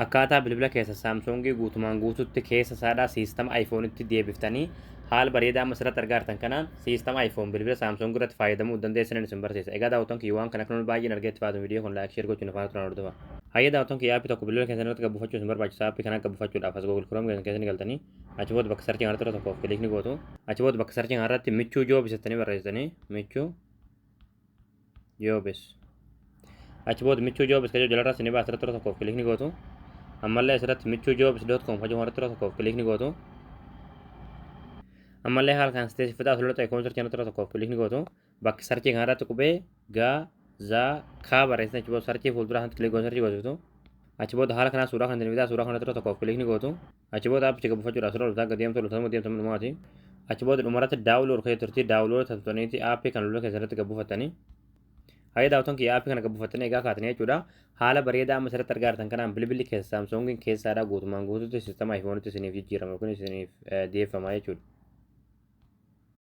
Akkaataa bilbila keessa Saamsoongii guutumaan guututti keessa isaadhaa siistama iPhone'itti deebiftanii haala bareedaa amma asirratti argaa jirtan kanaan siistama iPhone bilbila Saamsoongii irratti fayyadamuu dandeessanan isin barsiisa. Egaa daawwattoon kiyya, waan kana akka baay'een argee itti fayyadamu, viidiyoo kun like, share gochuun afaan turan hordofa. Hayyee daawwattoon kiyya, aappii tokko bilbila keessan irratti gabbuufachuu isin barbaachisa. Aappii kana gabbuufachuudhaaf as Google Chrome keessan keessa ni galtanii, achi booda bakka searchii kanarratti tokkoof click ni gootu. Achi booda bakka searchii kanarratti Michuu Jobs jettanii barreessitanii, Michuu Jobs. Achi booda Michuu Jobs kajoo jalarraa isin baasa, irratti tokkoof click ni gootu. Ammallee asirratti michuujobs.com kajoo irratti tokkoof click ni gootu. Ammallee haala kan teessifataa asirratti icon searchii kanarratti tokkoof click ni gootu. Bakka searchii kanarratti qubee gaa zaa kaa barreessitan, achi booda searchii fuulduraa kanatti click goon searchii gootu. Achi booda haala kanaa suuraa kan fidaa, suuraa kanarratti tokkoof click ni gootu. Achi booda aappicha gabbuufachuudhaaf suuraa dhuftaa gadi deemtu, dhuftaa deemtu dhumaati. Achi booda dhumarratti download kan turti, download tattooniiti aappii kan lula keessatti gabbuufattanii. Hayyee daawwattoon kiyya, aappii kana gabbuufattanii egaa kaatanii jechuudha. Haala bareedaa amma asirratti argaa jirtan kanaan bilbilli keessa Saamsoongiin keessaadhaa guutumaan guututti siistama iPhone'itti isiniif jijjiirama yookiin isiniif deeffama jechuudha.